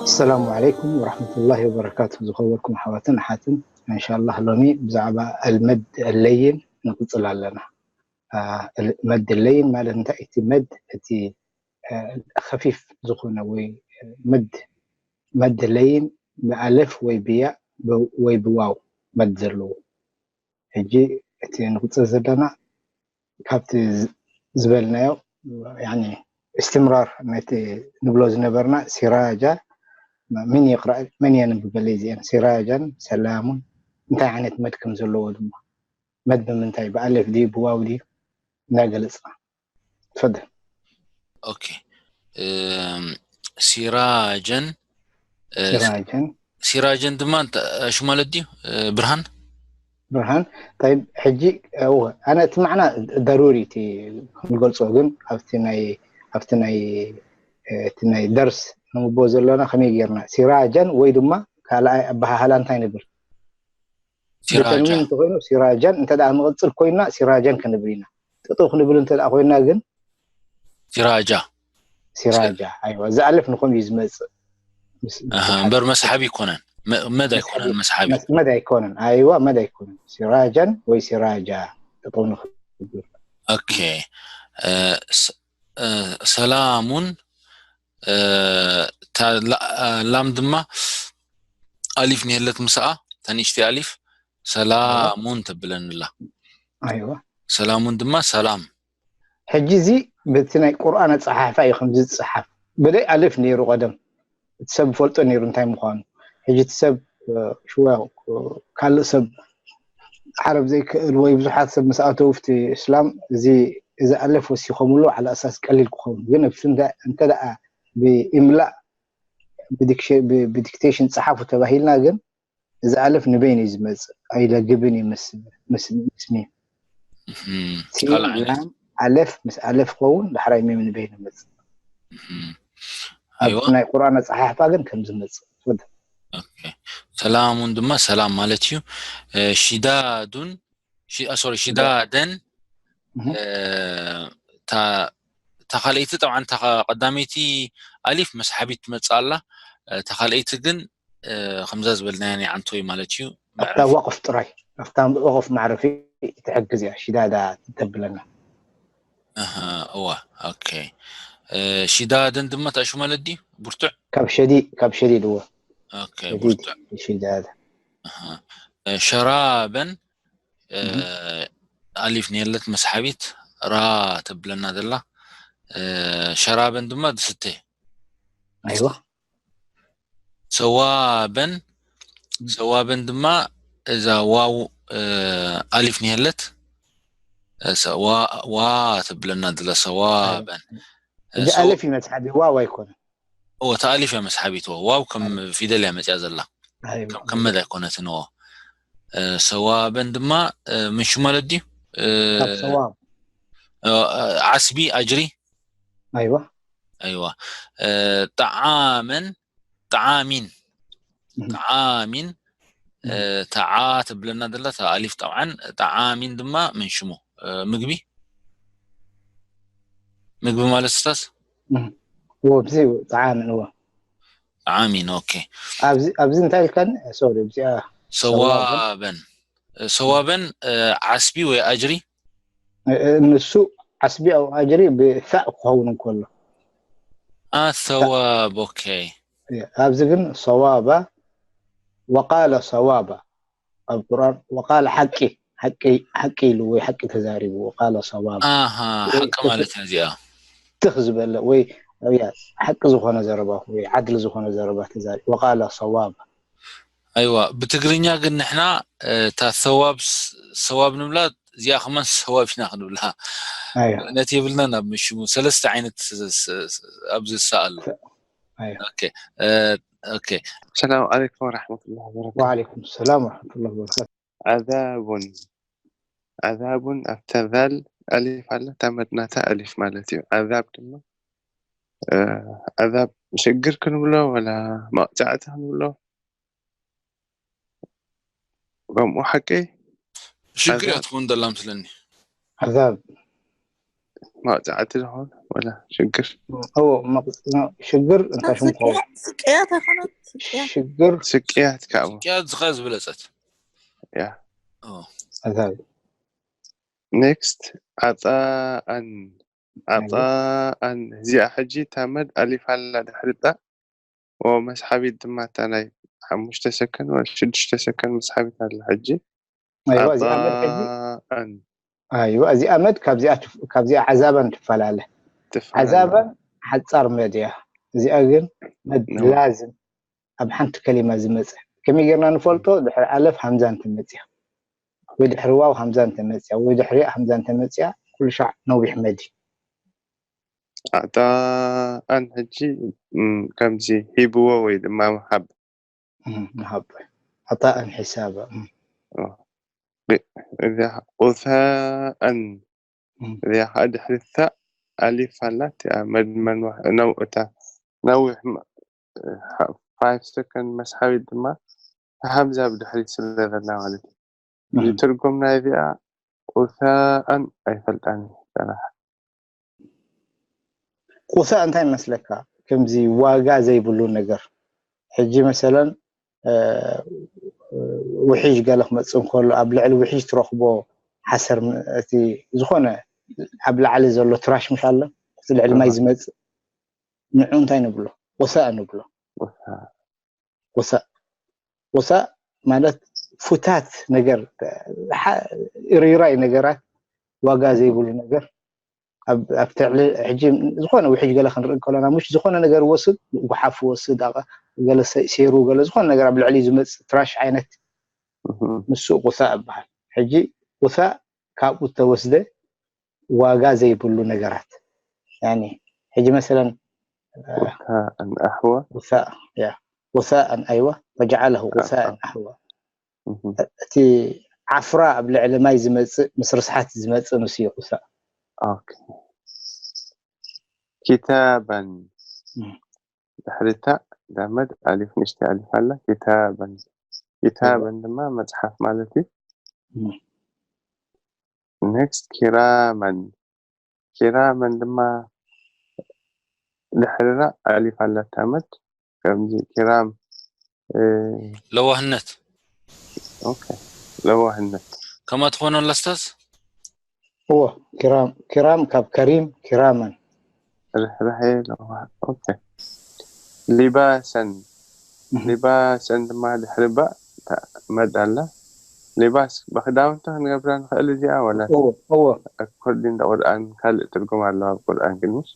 السلام عليكم ورحمة الله وبركاته. ዝኸበርኩም ኣሕዋትን ኣሓትን፣ إن شاء الله ሎሚ ብዛዕባ المد اللين ንቕጽል ኣለና። መድ ለይን ማለት እንታይ? እቲ መድ፣ እቲ ከፊፍ ዝኾነ ወይ መድ፣ መድ ለይን ብኣለፍ ወይ ብያ ወይ ብዋው መድ ዘለዎ። ሕጂ እቲ ንቁጽር ዘለና ካብቲ ዝበልናዮ፣ ያኒ እስትምራር ነቲ ንብሎ ዝነበርና ሲራጃ፣ መን የቕረእ፣ መን የንብበለይ እዚአን? ሲራጃን ሰላሙን እንታይ ዓይነት መድ ከም ዘለዎ ድማ፣ መድ ብምንታይ፣ ብኣለፍ ድዩ ብዋው ድዩ እናገለጽና። ትፈደል። ኦኬ። እም፣ ሲራጀን እ፣ ሲራጀን ሲራጀን ድማ እንተ- ሽሙ ማለት ድዩ? እ፣ ብርሃን። ብርሃን። طيب፣ ሕጂ እወ፣ ኣነ እቲ ማዕና ደሩሪ እቲ ክንገልጾ፣ ግን ኣብቲ ናይ ኣብቲ ናይ እ፣ እቲ ናይ ደርስ ንምቦ ዘለና ከመይ ጌርና ሲራጀን ወይ ድማ ካልኣይ ኣበሃህላ እንታይ ንብል? ሲራጃ። ብተንዊን እንተኮይኑ ሲራጃን፣ እንተ ደኣ ንቕጽል ኮይና ሲራጀን ክንብል ኢና። ጥጡው ክንብል እንተ ደኣ ኮይና ግን ሲራጃ። ሲራጃ። ኣይዋ፣ እዚ ኣለፍ ንኸምኡ እዩ ዝመጽእ። ምስ- ኣሃ፣ እምበር መስሓቢ ኣይኮነን። መ- መድ ኣይኮነን መስሓቢ። መስ- መድ ኣይኮነን። ኣይዋ፣ መድ ኣይኮነን። ሲራጃን ወይ ሲራጃ ጥጡው ንኽብል። ኦኬ። እ፣ ስ- እ፣ ሰላሙን እ፣ እታ ላ- እ፣ ላም ድማ ኣሊፍ ንሄለት ምስኣ፣ እታ ንእሽተይ ኣሊፍ ሰላሙን ተብለንላ። ኣይዋ። ሰላሙን ድማ ሰላም። ሕጂ እዚ በቲ ናይ ቁርኣን ኣጸሓሕፋ እዩ ከምዚ ዝጸሓፍ። ብደይ ኣልፍ ነይሩ ቀደም። እቲ ሰብ ፈልጦ ነይሩ እንታይ ምዃኑ። ሕጂ እቲ ሰብ፣ እ፣ ሽዋ፣ እ፣ ካልእ ሰብ ዓረብ ዘይክእል ወይ ብዙሓት ሰብ ምስ ኣተው ኣብቲ እስላም እዚ፣ እዚ ኣልፍ ወሲኾምሉ ዓላ ኣሳስ ቀሊል ክኸውን። ግን እሱ እንተ-፣ እንተ ደኣ ብኢምላእ ብዲክሽ-፣ ብ-፣ ብዲክቴሽን ጸሓፉ ተባሂልና ግን እዚ ኣልፍ ንበይኑ እዩ ዝመጽእ። ኣይለግብን እዩ ምስ፣ ምስ፣ ምስ ሚም። እህም፣ ሲን ካልእ ዓይነት። ላም ኣለፍ ምስ ኣለፍ ክኸውን ዳሕራይ ሚም ንበይኑ ይመጽእ። እህም። ኣብ ኣይዋ። ናይ ቁርኣን ኣጸሓሕፋ ግን ከም ዝመጽእ። ትፈልጥ? ኦኬ። ሰላሙን ድማ ሰላም ማለት እዩ። እ፣ ሽዳዱን ሺ-፣ አ፣ ሶሪ፣ ሽዳደን እህ። እ፣ እታ እታ ካልኣይቲ ጠብዓን እታ ቀዳመይቲ ኣሊፍ መስሓቢት ትመጽእ ኣላ። እ፣ እታ ካልኣይቲ ግን እ፣ ከምዛ ዝበልናያ ናይ ዓንቶይ ማለት እዩ። ኣብታ ወቕፍ ጥራይ፣ ኣብታ ወቕፍ ማዕረፊ ትሕግዝ እያ፣ ሽዳዳ ተብለና። ኣሃ፣ እዋ፣ ኦኬ። እ፣ ሽዳደን ድማ ታሹ ማለት ድዩ? ብርቱዕ? ካብ ሸዲ-፣ ካብ ሸዲድ፣ እወ። ኦኬ፣ ሸዲድ፣ ብርቱዕ። ሽዳዳ። ኣሃ። እ፣ ሸራበን እ፣ እህ። ኣሊፍ ንየለት መስሓቢት ራ ተብለና ዘላ። እ፣ ሸራበን ድማ ዝስተ። ኣይዋ። ሰዋበን፣ ሰዋበን ድማ እዛ ዋው፣ እ፣ ኣሊፍ ንየለት። እ፣ ሰ-፣ ዋ፣ ዋ ተብለና ዘላ ሰዋበን። እ፣ እዚ ሰው-፣ ኣለፍ እዩ መስሓቢ፣ ዋው ኣይኮነን። እዎ፣ እታ ኣሊፍ እያ መስሓቢት። እዎ፣ ዋው ከም ፊደል እያ መጽያ ዘላ። ኣይዋ። ከም፣ ከም መድ ኣይኮነትን። እዎ። እ፣ ሰዋበን ድማ፣ እ፣ ምን ሽሙ ማለት ድዩ? እ፣ ካብ ሰዋብ። እ፣ ዓስቢ፣ ኣጅሪ። ኣይዋ። ኣይዋ። እ፣ ጠዓመን፣ ጠዓሚን። እህ። ጠዓሚን፣ እ፣ ተዓ ትብለና ዘላ፣ እታ ኣሊፍ ጠብዓን፣ ጠዓሚን ድማ ምን ሽሙ? እ፣ ምግቢ? ምግቢ ማለት ስታስ? እህ። እዎ፣ ብዚ ጠዓምን፣ እዎ። ጠዓሚን፣ ኦኬ። ኣብዚ፣ ኣብዚ እንታይ ኢልካኒ? ሶሪ፣ እዚኣ ሰዋበን። ሰዋበን። እ፣ ሰዋበን፣ እ፣ ዓስቢ ወይ ኣጅሪ? እ፣ እ፣ ንሱ ዓስቢ ኣብ ኣጅሪ ብታእ ክኸውን እንከሎ። ኣ፣ ሰዋብ፣ ኦኬ። እ፣ ኣብዚ ግን ሰዋባ፣ ወቃለ ሰዋባ። ኣብ ቁርኣን ወቃለ ሓቂ፣ ሓቂ፣ ሓቂ ኢሉ ወይ ሓቂ ተዛሪቡ፣ ወቃለ ሰዋባ። ኣሃ፣ ወይ ሓቂ ማለት እያ እዚኣ። ትኽ ዝበለ ወይ፣ ያ፣ ሓቂ ዝኾነ ዘረባ ወይ ዓድሊ ዝኾነ ዘረባ ተዛሪቡ፣ ወቃለ ሰዋባ። ኣይዋ፣ ብትግርኛ ግን ንሕና፣ እ፣ እታ ሰዋብ ስ-፣ ሰዋብ ንብላ፣ እዚኣ ከማን ሰዋብ ኢና ክንብላ። ኣይዋ። ክእለት የብልናን ኣብ ምሽሙ። ሰለስተ ዓይነት ስ-፣ ስ-፣ ስ-፣ ኣብዚ ዝሰኣሉ። ኣይዋ። ኦኬ፣ እ፣ ኦኬ። السلام عليكم ورحمة الله وبركاته. ወዓለይኩም ሰላም ወረሕመቱላሂ ወበረካቱ። ዓዛቡን፣ ዓዛቡን ኣብታ ዛል ኣሊፍ ኣላ፣ እታ መድናታ ኣሊፍ ማለት እዩ። ዓዛብ ድማ፣ እ፣ ዓዛብ ሽግር ክንብሎ ወላ መቕጻዕቲ ክንብሎ? ከምኡ ሓቀይ? ሽግር እያ ዓዛብ። ትኸውን ዘላ ምስለኒ። عذاب መቕጻዕቲ ዝኾን ወላ ሽግር هو مق- شقر انت شو مقول ስቅያት ኣይኮነት ስቅያት شقر ስቅያት ካብኡ ቅያት ዝኸ ዝበለጸት ያ عذاب ኔክስት ዓጣኣን ዓጣኣን እዚኣ ሕጂ ታመድ ኣሊፍ ኣላ ድሕሪ ጣ ወ መስሓቢት ድማ እታ ናይ ሓሙሽተ ሰከንድ ወ ሽዱሽተ ሰከንድ መስሓቢት ኣላ ሕጂ ايوه እዚኣ መድ ሕጂ ዓጣኣን ايوه እዚኣ መድ ካብዚኣ ትፍ- ካብዚኣ ዓዛባን ትፈላለ ትፈላለ ዓዛባን ሓጻር መድ እያ እዚኣ ግን መድ ነዋ። ላዝም ኣብ ሓንቲ ከሊማ ዝመጽእ ከመይ ጌርና ንፈልጦ ድሕሪ ኣለፍ ሃምዛ እንተመጽያ ወይ ድሕሪ ዋው ሃምዛ እንተመጽያ ወይ ድሕሪኣ ሃምዛ እንተመጽያ ኩሉ ሻዕ ነዊሕ መድ እዩ ዓጣኣን ሕጂ እም፣ ከምዚ ሂብዎ ወይ ድማ ምሃብ እም፣ ምሃብ ዓጣእን ሒሳብ እም። እዚኣ ቁታኣን እም። እዚኣ ከዓ ድሕሪታ ኣሊፍ ኣላት እያ መድመን ነው እታ ነዊሕ ፋይቭ ሰከንድ መስሓቢት ድማ ሃምዛ ብድሕሪት ስለ ዘላ ማለት እዩ እዚ እም። ትርጉም ናይ እዚኣ ቁታኣን ኣይፈልጣን እዩ ሰራሕ ቁሳእ እንታይ መስለካ ከምዚ ዋጋ ዘይብሉ ነገር ሕጂ መሰለን እ፣ ውሒጅ ገለ ክመፅእ እንከሎ ኣብ ልዕሊ ውሒጅ ትረኽቦ ሓሰር ም- እቲ ዝኾነ ኣብ ላዕሊ ዘሎ ትራሽ ምሽ ኣሎ እቲ ልዕሊ ማይ ዝመፅእ ንዑ እንታይ ንብሎ ቁሳእ ንብሎ ቁሳእ ቁሳእ ማለት ፉታት ነገር ሓ- ርይራይ ነገራት ዋጋ ዘይብሉ ነገር ኣብ ኣብ ትዕሊ ሕጂ ዝኾነ ውሕጅ ገለ ክንርኢ ከለና ምሽ ዝኾነ ነገር ወስድ ጉሓፍ ወስድ ኣቐ- ገለ ሰ- ሴሩ ገለ ዝኾነ ነገር ኣብ ልዕሊ ዝመፅእ ትራሽ ዓይነት ንሱ ቁሳእ ይበሃል ሕጂ ቁሳእ ካብኡ ዝተወስደ ዋጋ ዘይብሉ ነገራት ያኒ ሕጂ መሰለን ቁሳእን ኣሕዋ ቁሳእ ያ ቁሳእን ኣይዋ ፈጀዓለሁ ቁሳእን ኣሕዋ እቲ ዓፍራ ኣብ ልዕሊ ማይ ዝመፅእ ምስ ርስሓት ዝመፅእ ንሱ እዩ ቁሳእ ኦኬ ኪታበን እም። ድሕሪታ ዳመድ ኣሊፍ ንሽቲ ኣሊፍ ኣላ ኪታበን ኪታበን ድማ መፅሓፍ ማለት እዩ እም። ኔክስት ኪራመን ኪራመን ድማ ድሕሪራ ኣሊፍ ኣላ ታመድ ከምዚ ኪራም እ፣ ለዋህነት ኦኬ ለዋህነት ከማ ትኾነ ኣላ ስታዝ እዎ ኪራም ኪራም ካብ ከሪም ኪራመን ርሕራሄ ለዋ ኦኬ ሊባሰን እህ። ሊባሰን ድማ ድሕሪ ባእ መድ ኣላ ሊባስ ብክዳውንቲ ክንገብራ ንኽእል እዚኣ ወላ እዎ እዎ ኣኮርዲን ቁርኣን ካልእ ትርጉም ኣለዋ ኣብ ቁርኣን ግን ምስ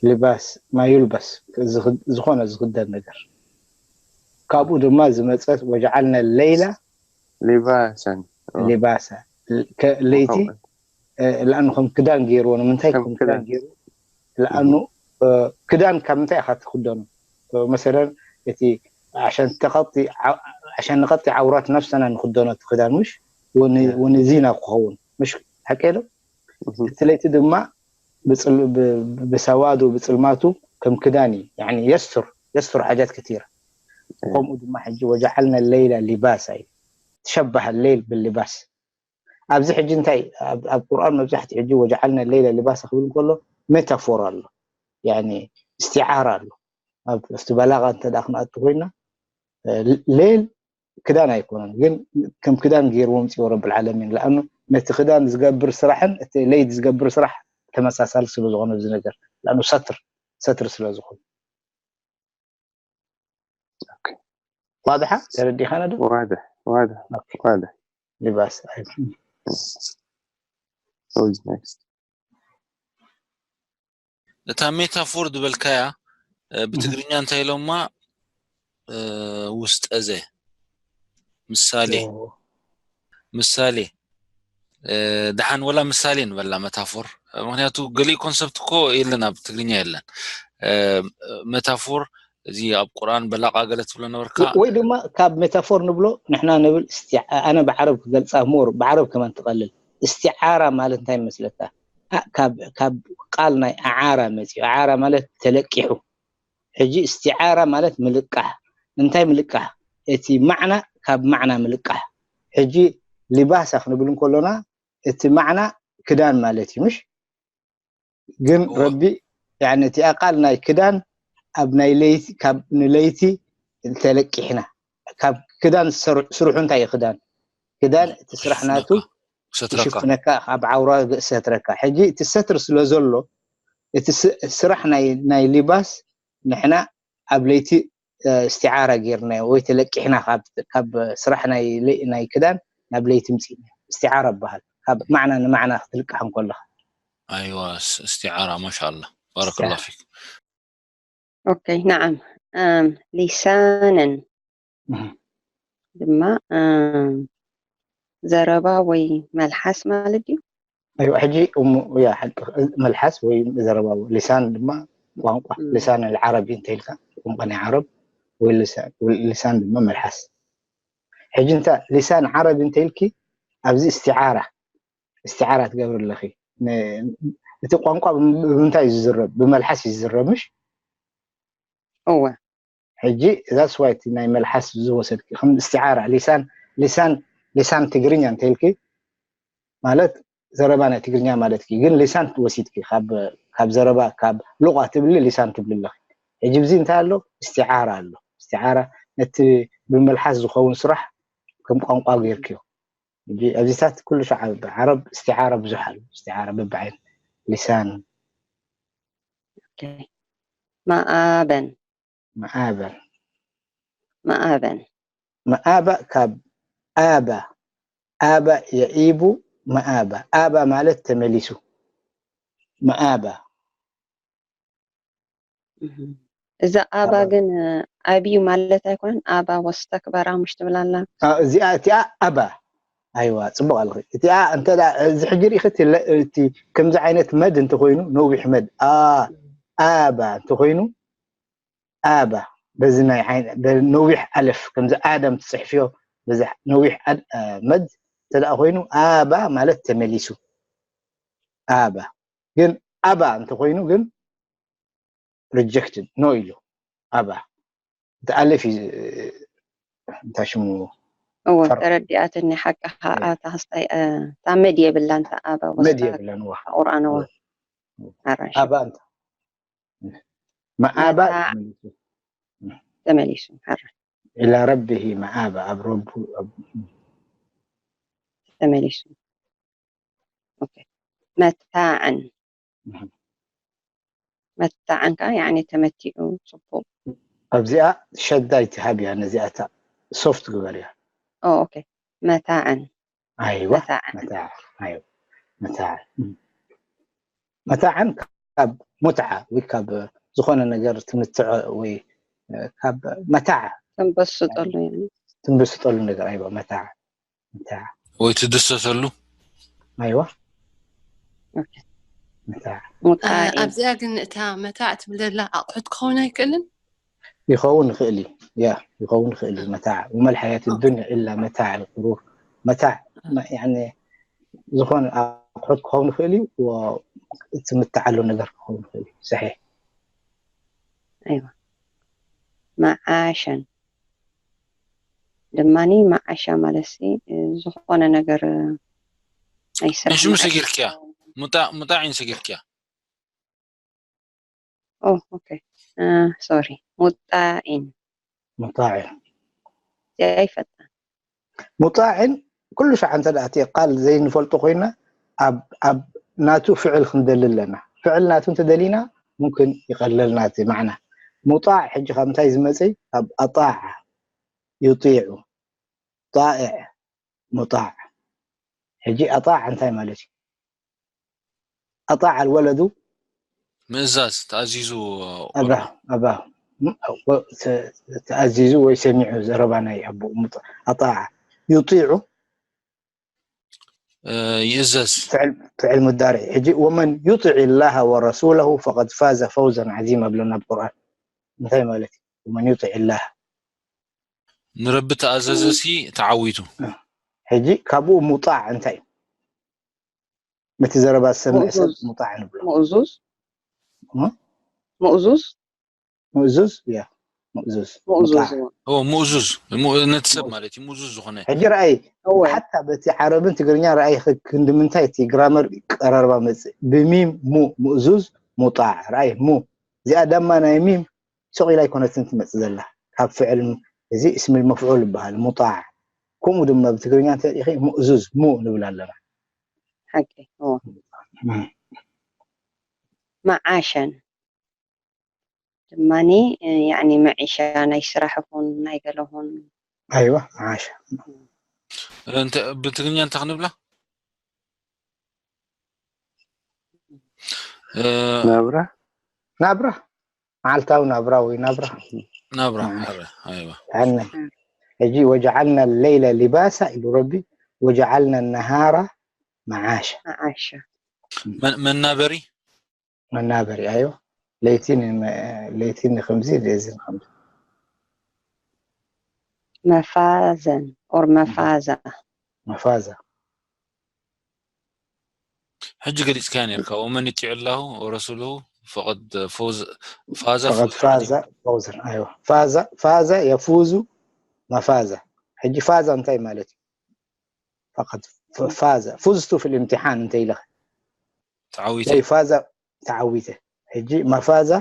ልባስ ማዩልበስ ዝኽ- ዝኾነ ዝኽደን ነገር ካብኡ ድማ ዝመፀት ወጀዓልና ለይላ ሊባሰን ሊባሳ ከ- ለይቲ እ፣ ለኣኑ ከም ክዳን ገይርዎ ንምንታይ ከም ከም ክዳን ክዳን። ገይሩ ለኣኑ እ፣ ክዳን ካብ ምንታይ ኢኻ ትክደኖ እ፣ መሰለን እቲ عشان تغطي ع- عشان نغطي عورات نفسنا ንክደኖ እቲ ክዳን ምሽ ወን- ያ። ወንዚና ክኸውን ምሽ ሓቂ ዶ እህም። እቲ ለይቲ ድማ ብፅል- ብ- ብሰዋዱ ብፅልማቱ ከም ክዳን እዩ يعني يستر يستر حاجات كثيرة ከምኡ ድማ ሕጂ وجعلنا الليل لباسا እዩ تشبه الليل باللباس ኣብዚ ሕጂ እንታይ ኣብ ኣብ ቁርኣን መብዛሕትኡ ሕጂ وجعلنا الليل لباسا ክብል እንከሎ ሜታፎር ኣሎ يعني استعارة ኣሎ ኣብ ኣብቲ በላغة እንተ ደኣ ክንኣቱ ኮይና ሌል ክዳን ኣይኮነን ግን ከም ክዳን ገይርዎ ምፅዎ ረብ العالمين ለኣኑ ነቲ ክዳን ዝገብር ስራሕን እቲ ለይት ዝገብር ስራሕ ተመሳሳሊ ስለ ዝኾነ እዚ ነገር ለኣኑ ሰትር ሰትር ስለ ዝኾነ ኦኬ። ዋضحة ተረዲኻና ዶ واضح واضح واضح لباس Who's next? እታ ሜታፎር ዝበልካያ እ፣ ብትግርኛ እንታይ ኢሎማ እ፣ ውስጠዘ ምሳሌ ምሳሌ እ፣ ደሓን ወላ ምሳሌ ንበላ መታፎር ምክንያቱ ገሊእ ኮንሰፕት እኮ የለን ኣብ ትግርኛ የለን እ፣ መታፎር እዚ ኣብ ቁርኣን በላቃ ገለ ትብሎ ነበርካ ወይ ድማ ካብ ሜታፎር ንብሎ ንሕና ንብል እስቲ- ኣነ ብዓረብ ክገልፃ ሞር ብዓረብ ከመን ትቐልል استعارة ማለት እንታይ መስለካ ኣ- ካብ ካብ ቃል ናይ ኣዓራ መፅኡ ኣዓራ ማለት ተለቂሑ ሕጂ استعارة ማለት ምልቃሕ እንታይ ምልቃሕ እቲ ማዕና ካብ ማዕና ምልቃሕ ሕጂ ሊባሳ ክንብል እንከሎና እቲ ማዕና ክዳን ማለት እዩ ምሽ ግን ረቢ ያኒ እቲኣ ቃል ናይ ክዳን ኣብ ናይ ለይቲ ካብ ንለይቲ ተለቂሕና ካብ ክዳን ስርሑ እንታይ እዩ ክዳን ክዳን እቲ ስራሕ ናቱ ይሽፍነካ ካብ ዓውራ ሰትረካ ሕጂ እቲ ሰትር ስለ ዘሎ እቲ ስራሕ ናይ ሊባስ ንሕና ኣብ ለይቲ እስትዓራ ጌርናዮ ወይ ተለቂሕና ካብ ስራሕ ናይ ክዳን ናብ ለይቲ ምፅእና እስትዓራ ይበሃል ካብ ማዕና ንማዕና ክትልቅሕ እንከለኻ ኣይዋ እስትዓራ ማሻላ ባረከላ ፊክ ኦኬ ነዓም ሊሳነን ድማ ዘረባ ወይ መልሓስ ማለት እዩ ኣይዋ ሕጂ እሙ ያ ሓቂ መልሓስ ወይ ዘረባ ሊሳን ድማ ቋንቋ ሊሳን ዓረቢ እንተ ኢልካ ቋንቋ ናይ ዓረብ ወይ ሊሳን ድማ መልሓስ ሕጂ እንተ ሊሳን ዓረቢ እንተ ኢልኪ ኣብዚ እስትዓራ እስትዓራ ትገብር ኣለኺ እቲ ቋንቋ ብምንታይ እዩ ዝዝረብ ብመልሓስ እዩ ዝዝረብ ምሽ እወ ሕጂ that's why ናይ መልሓስ ዝወሰድኪ ከም እስትዓራ ሊሳን ሊሳን ሊሳን ትግርኛ እንተልኪ ማለት ዘረባ ናይ ትግርኛ ማለት ግን ሊሳን ወሲድኪ ካብ ዘረባ ካብ ሉቃ ትብሊ ሊሳን ትብሊ ኣለኺ ሕጂ ብዚ እንታይ ኣሎ እስትዓራ ኣሎ እስትዓራ ነቲ ብመልሓስ ዝኸውን ስራሕ ከም ቋንቋ ጌርክዮ ኣብዚታት ኩሉ ሸዓብ ዓረብ እስትዓራ ብዙሕ ኣሎ እስትዓራ በብዓይን ሊሳን መኣበን መኣበን መኣበን መኣባ ካብ ኣባ ኣባ የኢቡ መኣባ ኣባ ማለት ተመሊሱ መኣባ እዛ ኣባ ግን ኣብዩ ማለት ኣይኮነን ኣባ ወስተክበራ ምሽ ትብል ኣላ እዚኣ እቲኣ ኣባ ኣይዋ ፅቡቅ ኣለኺ እቲኣ እንተ እዚ ሕጂ ርኢኺ እቲ ከምዚ ዓይነት መድ እንተኮይኑ ነዊሕ መድ ኣባ እንተኮይኑ ኣባ በዚ ናይ ነዊሕ ኣለፍ ከምዚ ኣደም ትፅሕፍዮ ነዊሕ መድ እንተ ኮይኑ ኣባ ማለት ተመሊሱ ኣባ ግን ኣባ እንተኮይኑ ግን rejected no ኢሉ ኣባ እቲ ኣለፍ እዩ እንታይ ሽሙ እወ ተረዲኣትኒ ሓቅኻ ኣታ ክስታይ እታ መድ የብላ እንተ ኣባ መድ የብላን ዋ ቁርኣን ዋ ኣባ እንተ መኣባ ተመሊሱ ሓራ ኢላ ረቢሂ መኣባ ኣብ ረቡ ተመሊሱ መታዕን መታዕን ከዓ ያኔ ተመቲዑ ፅቡቅ ኣብዚኣ ሸዳይ ትሃብያ ነዚኣታ ሶፍት ግበርያ ኦኬ መታዕን ኣይዋ መታዕ መታዕ መታዕን ካብ ሙትዓ ወይ ካብ ዝኾነ ነገር ትምትዖ ወይ ካብ መታዕ ትንበስጠሉ ትንበስጠሉ ነገር ኣይዋ መታዕ መታዕ ወይ ትድሰተሉ ኣይዋ ኣብዚኣ ግን እታ መታዕ ትብል ዘላ ኣቑሑት ክኸውን ኣይክእልን ይኸውን ይኽእል እዩ ያ ይኸውን ይኽእል እዩ መታዕ ወመል ሓያት ዱንያ ኢላ መታዕ ልቁሩር መታዕ ዝኾነ ኣቑሑት ክኸውን ይኽእል እዩ ትምትዓሉ ነገር ክኸውን ይኽእል እዩ ሰሒ ኣይዋ መዓሸን ድማኒ መዓሻ ማለት ሲ ዝኾነ ነገር ሽሙ ሰጊርክያ ሙጣዒን ሰጊርክያ ኦ ኦኬ ሶሪ ሙጣዒን ሙጣዒን ኣይፈጣን ሙጣዕን ኩሉ ሻዕ እንተ ደኣ እቲ ቃል ዘይንፈልጦ ኮይና ኣብ ኣብ ናቱ ፍዕል ክንደሊ ኣለና ፍዕል ናቱ እንተደሊና ሙምክን ይቐለልና እቲ ማዕና ሙጣዕ ሕጂ ካብ እንታይ ዝመፅእ ካብ ኣጣዓ ዩጢዑ ጣዕ ሙጣዕ ሕጂ ኣጣዕ እንታይ ማለት እዩ ኣጣዕ ኣልወለዱ ምእዛዝ ተኣዚዙ ኣባ ኣባ ተኣዚዙ ወይ ሰሚዑ ዘረባ ናይ ኣቦ ኣጣዕ ዩጢዑ ይእዘዝ ፍዕል ሙዳርዕ ሕጂ ወመን ዩጢዕ ላሃ ወረሱለሁ ፈቀድ ፋዘ ፈውዘን ዓዚማ ብለና ኣብ ቁርኣን እንታይ ማለት እዩ ወመን ዩጢዕ ላሃ ንረቢ ተኣዘዘሲ ተዓዊቱ ሕጂ ካብኡ ሙጣዕ እንታይ እዩ ነቲ ዘረባ ዝሰምዕ ሰብ ሙጣዕ ንብሎ ምእዙዝ ምእዙዝ ምእዙዝ ያ ምእዙዝ ምእዙዝ ሙጣዕ። እዎ። ኦ ምእዙዝ እሞ ነቲ ሰብ ማለት እዩ ምእዙዝ ዝኾነ ሕጂ ረኣይ እወ ሓታ በቲ ዓረብን ትግርኛ ረኣይ ክ- ክንዲ ምንታይ እቲ ግራመር ቀረርባ መፅእ ብሚም ሙ ምእዙዝ ሙጣዕ ረኣይ ሙ እዚኣ ዳማ ናይ ሚም ሶቕ ኢላ ኣይኮነትን ትመፅእ ዘላ ካብ ፍዕል ም- እዚ እስምል መፍዑል ይበሃል ሙጣዕ ከምኡ ድማ ብትግርኛ እንተ ሪኢኺ ምእዙዝ ሙ ንብል ኣለና ሓቂ እዎ መዓሸን ድማኒ ያኒ መዒሻ ናይ ስራሕ ይኹን ናይ ገለ ይኹን ኣይዋ መዓሻ እንተ ብትግርኛ እንታይ ክንብላ እ፣ ናብራ ናብራ መዓልታዊ ናብራ ወይ ናብራ ናብራ መዓሻ ሕረ ኣይዋ ኣነ ሕጂ ወጀዓልና ለይለ ሊባሳ ኢሉ ረቢ ወጀዓልና ነሃራ መዓሻ መዓሻ መን- መናበሪ መናበሪ ኣዮ ለይቲ ን- ለይቲ ንክምዚ ለዚ ንክምዚ መፋዘን ኦር መፋዛ መፋዛ ሕጂ ገሊፅካያ ነርካ ወመን ይጢዑ ላሁ ወረሱሉሁ ፈቐድ ፈውዝ ፋዘ ፈቐድ ፈውዝ ፋዛ ፈውዘን ኣይዋ ፋዛ ፋዛ የፉዙ መፋዛ ሕጂ ፋዛ እንታይ ማለት እዩ ፈቐድ ፍ- ፋዛ ፉዝቱ ፊ ልእምትሓን እንተ ኢለኸ ተዓዊተ ወይ ፋዛ ተዓዊተ ሕጂ መፋዛ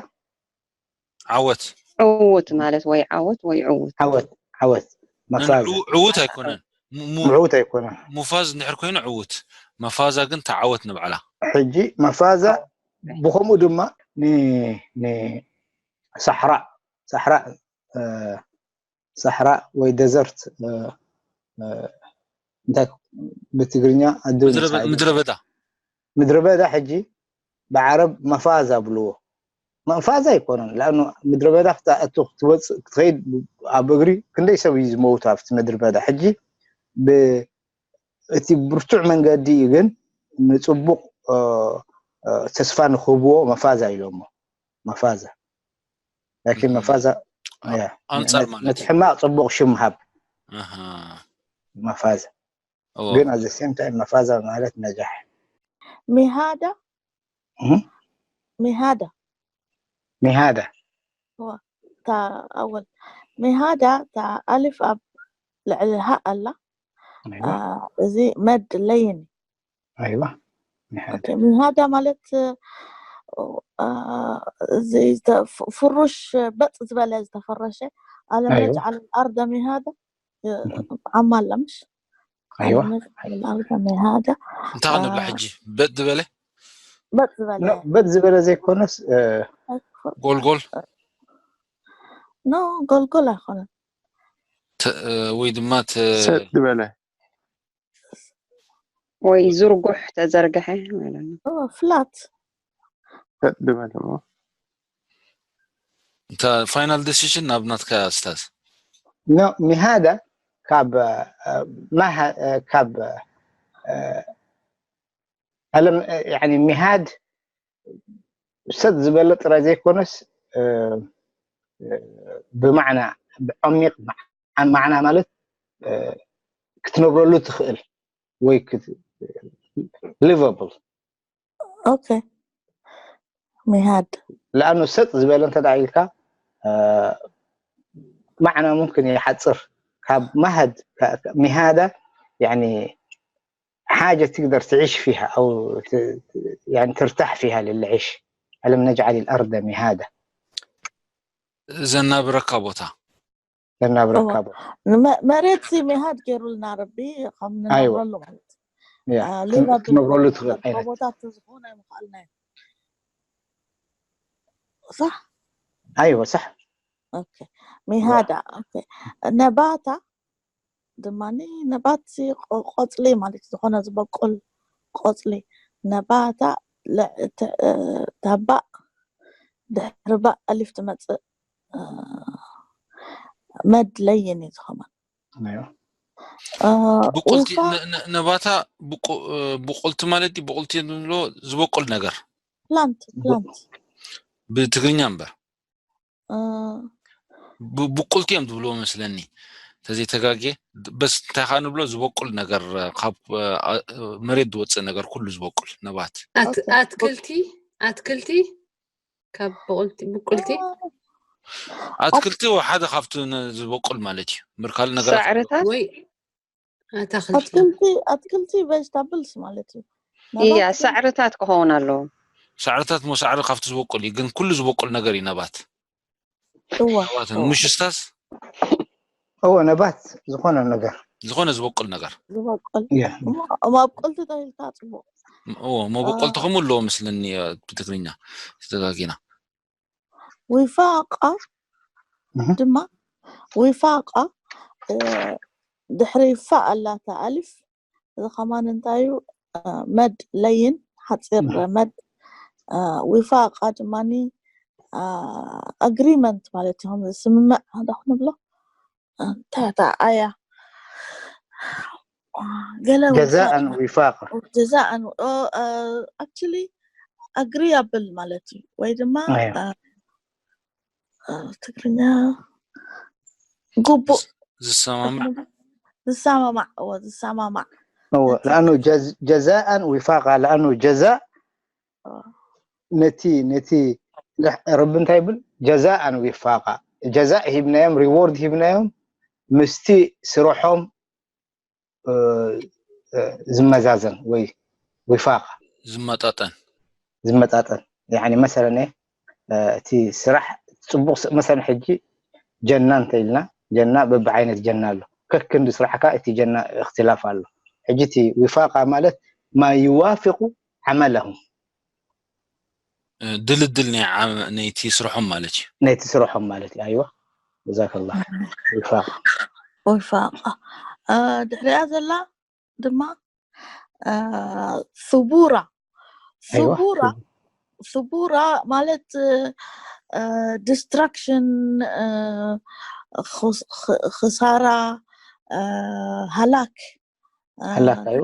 ዓወት ዕውት ማለት ወይ ዓወት ወይ ዕውት ዓወት ዓወት መፋዛ ዕው- ዕውት ኣይኮነን ሙ- ሙ- ምዕውት ኣይኮነን ሙፋዝ እንድሕር ኮይኑ ዕውት መፋዛ ግን ተዓወት ንብዓላ ሕጂ መፋዛ ብኸምኡ ድማ ን- ንሳሕራ ሳሕራ እ፣ ሳሕራ ወይ ደዘርት እ፣ እ፣ እንታይ ብትግርኛ ኣዱ ምድረ በ- ምድረ በዳ ምድረ በዳ ሕጂ ብዓረብ መፋዛ ብልዎ መፋዛ ኣይኮነን ላኣኑ ምድረ በዳ ክትኣቱ ክትወፅእ ክትኸይድ ኣብ እግሪ ክንደይ ሰብ እዩ ዝመውት ኣብቲ ምድረ በዳ ሕጂ ብ- እቲ ብርቱዕ መንገዲ እዩ ግን ንፅቡቅ እ፣ እ፣ ተስፋ ንክህብዎ መፋዛ ኢሎሞ መፋዛ ላኪን እህ። መፋዛ ኣ- ያ፣ ኣንጻር ነቲ- ማለት ነቲ ሕማቅ ፅቡቅ ሽም ሃብ ኣሃ። መፋዛ እዎ። ግን ኣዘ ሴም ታይም መፋዛ ማለት ነጃሕ ሚሃዳ እህ? ሚሃዳ ሚሃዳ እታ ኣወል ሚሃዳ እታ ኣሊፍ ኣብ ልዕሊ ሃ ኣላ ኣይዋ ኣ፣ እዚ መድ ለይን ኣይዋ ሚሃዳ ኦኬ፣ ሚሃዳ ማለት ኣ፣ እዚ ዝተ- ፍ- ፍሩሽ በጥ ዝበለ ዝተፈረሸ ኣለም ኣይዋ ነጅዓል ኣርደ ሚሃዳ እ፣ ዓማ ኣላ ምሽ ኣይዋ ኣለም ነጅዓል ኣርደ ሚሃዳ እንታይ ክንብላ ኣ፣ ሕጂ በጥ ዝበለ በጥ ዝበለ ኖ በጥ ዝበለ ዘይኮነስ እ፣ ጎልጎል ኖ ጎልጎል ኣይኮነን ተ- ወይ ድማ ተ- ሰጥ ዝበለ ወይ ዝርጉሕ ተዘርግሐ ማለት ነው። ኦ፣ ፍላት ሰጥ ዝበለ እሞ እንተ ፋይናል ዲሲሽን ናብ ናትካ ስታዝ ኖ ሚሃዳ ካብ እ፣ ማሃ- እ፣ ካብ እ፣ ዓለም እ፣ ያኒ ሚሃድ ሰጥ ዝበለ ጥራይ ዘይኮነስ እ፣ እ፣ ብማዕና ብዓሚቕ ማዕ- ማዕና ማለት እ፣ ክትነብረሉ ትኽእል ወይ ሊቨብል ኦኬ ሚሃድ ለኣኑ ሰጥ ዝበለ እንተ ደኣ ኢልካ እ፣ ማዕና ሙምክን ይሓፅር ካብ ማሃድ ሚሃዳ ያኒ ሓጀ ትግደር ትዒሽ ፊሃ ኣው ት- ት- ያኒ ትርታሕ ፊሃ ልልዒሽ ኣለም ነጅዓል ልኣርደ ሚሃዳ ዘናብረካ ቦታ ዘናብረካ እዋ። ቦታ ንመ- መሬት ሲ ሚሃድ ገይሩልና ረቢ ከም ኣይዋ ንነብረሉ ማለት ያ ኣ፣ ክን- ሊቨብል ክነብረሉ ትኽእል ዓይነት ጎቦታት ተዝኾነ ኣይምኽኣልናዮ ሳሕ ኣይወ ሳሕ ኦኬ ሚሃዳ ኦኬ ነባታ ድማ ነባት ሲ ቆ- ቆፅሊ ማለት ዝኾነ ዝበቁል ቆፅሊ ነባታ ለ- ተ- እ፣ ታባእ ድሕሪ ባእ ኣሊፍ ትመፅእ እ፣ መድ ለይን እዩ ዝኸውን ኣይወ እ፣ ብቁልቲ ኡፋ ነ- ነ- ነባታ ብቁ- እ፣ ብቁልቲ ማለት ድዩ? ብቁልቲ ንብሎ ዝበቁል ነገር ፕላንት ፕላንት ብትግርኛ እምበር እ፣ ብ- ብቁልቲ እዮም ዝብልዎ መስለኒ ተዘይተጋጌ በስ እንታይ ካ ንብሎ ዝበቁል ነገር ካብ እ፣ ኣ- መሬት ዝወፅእ ነገር ኩሉ ዝበቁል ነባት ኣት- ኦኬ ኣትክልቲ ኣትክልቲ ካብ ብቁልቲ ብቁልቲ ኣትክልቲ ሓደ ካብቲ ነ- ዝበቁል ማለት እዩ። ምርካል ነገራት ሳዕርታት ወይ ኣታክልቲ ኣትክልቲ ኣትክልቲ ቬጅታብልስ ማለት እዩ። እያ ነባት ሳዕርታት ክኸውን ኣለዎ። ሳዕርታት ሞ ሳዕሪ ካብቲ ዝበቁል እዩ፣ ግን ኩሉ ዝበቁል ነገር እዩ ነባት። እዋ ነባት ምሽ ስታስ እዎ ነባት ዝኾነ ነገር ዝኾነ ዝበቁል ነገር ዝበቁል እያ። እሞ- እሞ ኣብቆልቲ ተባሂልካ ፅቡቅ እዎ መበቆልቲ ከምኡ ኣለዎ ምስለኒ። ብትግርኛ ዝተጋጊና ዊፋቃ እህ። ድማ ዊፋቃ እ፣ ድሕሪ ፋ ኣላታ ኣሊፍ እዚ ከማን እንታይ እዩ? እ፣ መድ ለይን ሓፂር እህ። መድ እ፣ ዊፋቃ ድማኒ ኣግሪመንት ማለት እዮም። ስምምዕ ዶ ክንብሎ እንታይ እታ ኣያ ገለ ጀዛእን ዊፋቅ ጀዛእን ኣክቹሊ ኣግሪያብል ማለት እዩ ወይ ድማ ኣያ። እ፣ እ፣ ትግርኛ ግቡእ ዝሰማማዕ ዝሰማማዕ እዎ ዝሰማማዕ እዎ እቲ- ለኣኑ ጀዝ- ጀዛእን ዊፋቃ ለኣኑ ጀዛእ እ፣ ነቲ ነቲ ረቢ እንታይ ይብል ጀዛእን ዊፋቃ ጀዛእ ሂብናዮም ሪዎርድ ሂብናዮም ምስቲ ስርሖም እ፣ እ፣ ዝመዛዘን ወይ ዊፋቅ ዝመጣጠን ዝመጣጠን ያኒ መሰለን እ፣ እቲ ስራሕ ፅቡቅ ስ- መሰለን ሕጂ ጀና እንተ ኢልና ጀና በብዓይነት ጀና ኣሎ ከክንዲ ስራሕካ እቲ ጀና እክትላፍ ኣሎ ሕጂ እቲ ዊፋቃ ማለት ማ ይዋፍቁ ዓመለሁም እ፣ ድልድል ናይ ዓመ- ናይቲ ስርሖም ማለት እዩ። ናይቲ ስርሖም ማለት እዩ ኣይዋ ጀዛከላ ዊፋቅ ዊፋቃ እ፣ ድሕሪኣ ዘላ ድማ እ፣ ሱቡራ ኣይዋ ሱቡራ ሱቡራ ማለት ዲስትራክሽን ክሳራ እ፣ ሃላክ እ፣ ሃላክ እዩ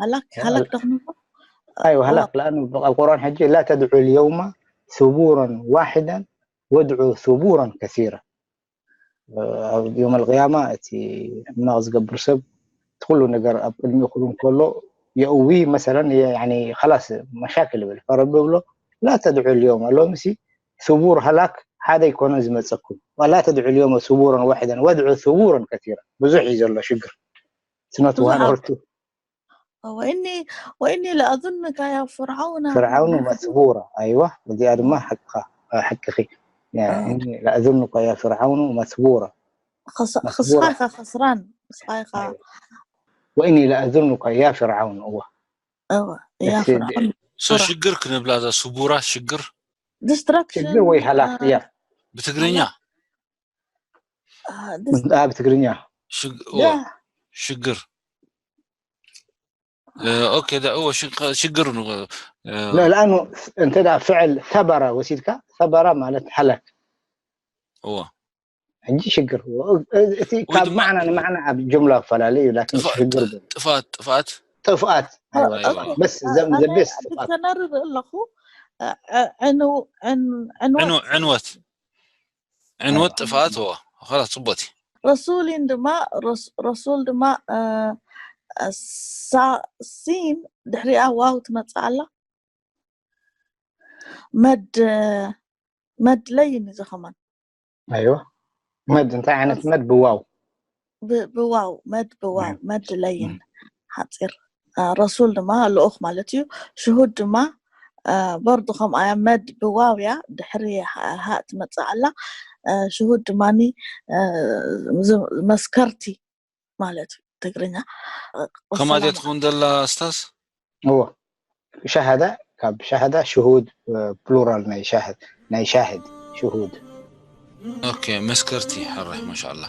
ሃላክ ሃላክ ዶ ክንብሎ ኣይዋ እ፣ ሃላክ ለኣኑ ኣብ ቁርኣን ሕጂ ላ ተድዑ ልየውማ ሱቡረን ዋሒዳን ወድዑ ሱቡረን ከሲራ ኣብ ዮም ኣልቅያማ እቲ ሕማቕ ዝገብር ሰብ እቲ ኩሉ ነገር ኣብ ቅድሚኡ ክሉ እንከሎ የእዊ መሰለን የ- ያኒ ከላስ መሻክል ይብል ፈረቢ ብሎ ላ ተድዑ ልዮም ኣሎም ሲ ስቡር ሃላክ ሓደ ኣይኮነን ዝመፀኩም ዋላ ተድዑ ልዮም ስቡረን ዋሒደን ወድዑ ስቡረን ከቲራ ብዙሕ እዩ ዘሎ ሽግር ስኖት ብዙሕ ዋን ኣብ- ኦርቱ وإني وإني لأظنك يا فرعون ፍርዓውኑ መስቡራ ኣይዋ እዚኣ ድማ ሓቅኻ ሓቅኺ እኒ ለእዝኑካ ያ ፍርዓውኑ መስቡራ خس- መስቡራ خسخايخة خسران خسخايخة ኣይዋ ወእኒ ለእዝኑካ ያ ፍርዓውን እዋ أيوة يا እሺ፣ فرعون ሶ ሽግር ክንብላ እዛ ስቡራ ሽግር ሽግር ወይ ሃላክ እያ ብትግርኛ ኣብ ትግርኛ ሽግ- እዋ፣ ሽግር እ፣ ኦኬ ዳ- እዎ፣ ሽግ- ሽግር ኑ- እ፣ لا لأنه أنت دا فعل ثبرة وسيلك ثبرة ማለት ሃላክ እዎ ሕጂ ሽግር እቲ ወይ ካብ ድማ- ማዕና ንማዕና ኣብ ጅምላ ክፈላለ እዩ ላኪን ጥፋ- ሽግር ጥፋት ጥፋት ጥፍኣት ኣይዋ። በስ ዘም ዘቤስ ጥፍኣት ዲክሸነሪ ኣለኹ ዕኑ ዕን- ዕንወት ዕንወ- ዕንወት ዕንወት ጥፍኣት እዎ ኸላስ ፅቡቅ እዩ። ረሱሊን ድማ ረስ- ረሱል ድማ እ፣ እ፣ ሳ- ሲን ድሕሪኣ ዋው ትመፅእ ኣላ መድ መድ ለይን እዩ ዝኸማን ኣይዋ መድ እንታይ ዓይነት መድ ብዋው ብ- ብዋው መድ ብዋው መድ ለይን ሓፂር እ፣ ረሱል ድማ ልኡኽ ማለት እዩ። ሽሁድ ድማ እ፣ በርዱ ከምኣ እያ መድ ብዋው እያ ድሕሪ ሃ- ሃእ ትመፅእ ኣላ እ፣ ሽሁድ ድማኒ እ፣ ዝ- መስከርቲ ማለት እዩ ትግርኛ ከማድያ ትኸውን ዘላ ስታስ እዎ ሻሃዳ ካብ ሻሃዳ ሽሁድ ፕሉራል ናይ ሻህድ ናይ ሻህድ ሽሁድ ኦኬ መስከርቲ ሕራይ ማሻ ኣላ